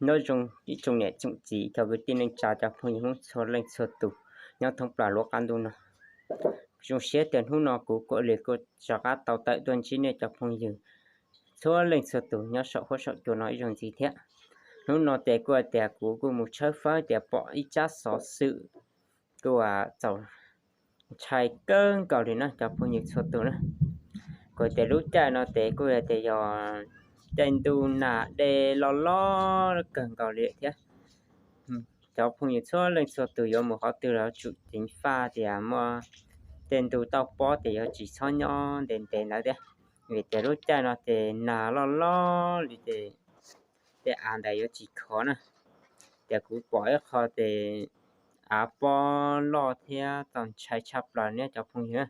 Nyob zoo ib tsoom niam tsoom txiv cov kwv tij neej tsa cov phooj ywg Hmoob txhua leej txhua tus nyob thoob plaws lub qab ntuj no. Zoo siab tias hnub no kuv kuj li kuj rov qab tau tawm tuaj ntsib nej cov phooj ywg txhua leej txhua tus nyob saum huab saum cua no ib zaug ntxiv thiab. Hnub no ces kuj tias kuv kuj mus tshawb fawb tias pom ib tsab xov xwm kuj txaus ntshai kawg nkaus li na cov phooj ywg txhua tus na. Kuv tias lub caij no ces kuj tias yog caij ntuj nag dej loj loj kawg nkaus li thiab. Cov phooj ywg txhua leej txhua tus yuav mus qhov twg los tsum ceev faj tias muaj tej ntu toj pob ces yuav tsis txhob nyob ntev ntev ntawd thiab, vim tias lub caij no ces nag loj loj li ces tej av ntawd yuav tsis khov na. Ces kuv pom ib qho ces av pob loj thiab txaus ntshai tshaj plaws na cov phooj ywg.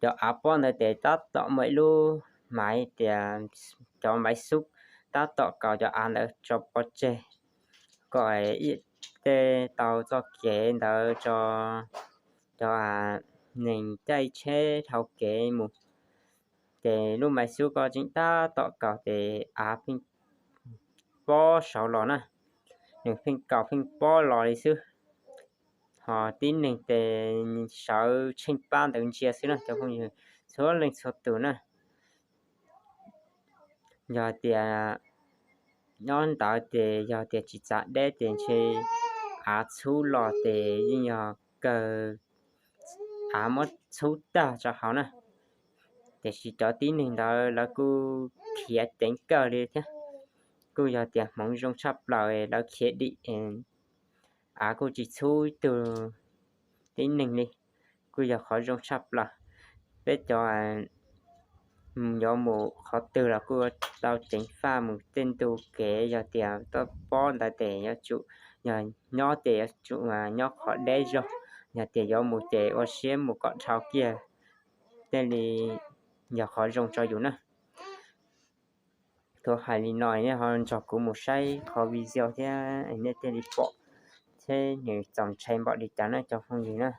Cov av pob ntawd ces tab tom muaj ib lub maiv tias cov maiv xub tab tom kaus cov av ntawd tso pov tseg kom tej tau txoj kev ntawd tso cov neeg caij tsheb dhau kev mus. Ces lub maiv xub ko tseem tab tom kaus ces av pheej pob saud los na, nws pheej kaus pheej pob los li xwb. Ho tib neeg ces sawv tsheej pab ntawd ntsia xwb na cov phooj ywg txhua leej txhua tus na. Yog tias nyob ntawd ces yog tias tsis txav deb ces ntshe av txhub los ces yeej yog kawg av muab txhub tag rau hauv na. Tiam sis cov tib neeg ntawd lawv kuj khiav ceev kawg li thiab. Kuj yog tias hmoov zoo tshaj plaws lawv khiav dim, av kuj tsis txhub ib tug tib neeg li, kuj yog qhov zoo tshaj plaws. Peb cov yuav mus qhov twg los kuj tau ceev faj mus tej ntu kev, yog tias toj pob ntawd ces yuav tsum, yog nyob ces yuav tsum nyob qhov deb zog, yog tias yuav mus ces ua siab mus kom dhau kiag, thiaj li yog qhov zoo rau yus na. Thaum hais li no nej ho nrog kuv mus saib qhov video thiab nej thiaj li pom thiab nws txaus ntshai npaum li cas na cov phooj ywg na.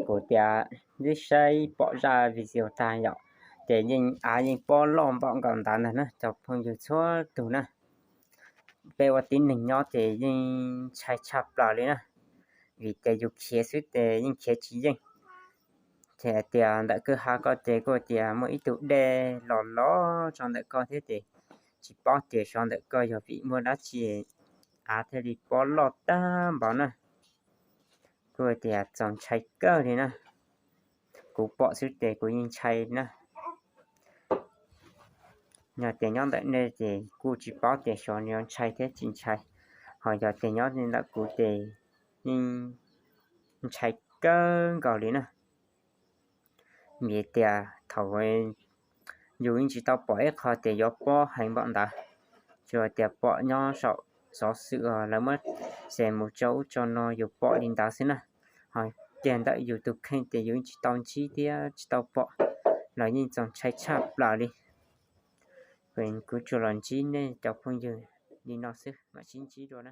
Kuv tias twb saib pom zaj video tag yom, ces yeej av yeej pob loj npaum nkaus ntawd ntag na cov phooj ywg txhua tus na. Peb ua tib neeg nyob ces yeej ntshai tshaj plaws li na, vim ces yus khiav xwb ces yeej khiav tsis yeej. Ces hais tias ntawm kwj ha ko ces kuj tias muaj ib tug dej los los rau ntawm ko thiab ces tsis paub tias xyov ntawm ko yog vim muaj dab tsi av thiaj li pob loj tag npaum na. Kuj tias txaus ntshai kawg li na. Kuv pom xwb ces kuv yeej ntshai na. Yog tias nyob ntawm nej ces kuj tsis paub tias xyov nws yuav ntshai thiab tsis ntshai, ho yog tias nyob ntawm kuv ces yeej ntshai kawg nkaus li na. Vim tias thaum yus yeej tsis tau pom ib qho tias yuav pob heev npaum ntawd, tsuas tias pom nyob saum xov xwm lawv muab xa mus tso ub tso no yus pom li ntawd xwb na. Ho kiag ntawm yus tus kheej ces yus yeej tsis tau ntsib thiab tsis tau pom los yeej txaus ntshai tshaj plaws li. Kuv tsuas los ntsib nej cov phooj ywg li no xwb, mam sib ntsib dua na.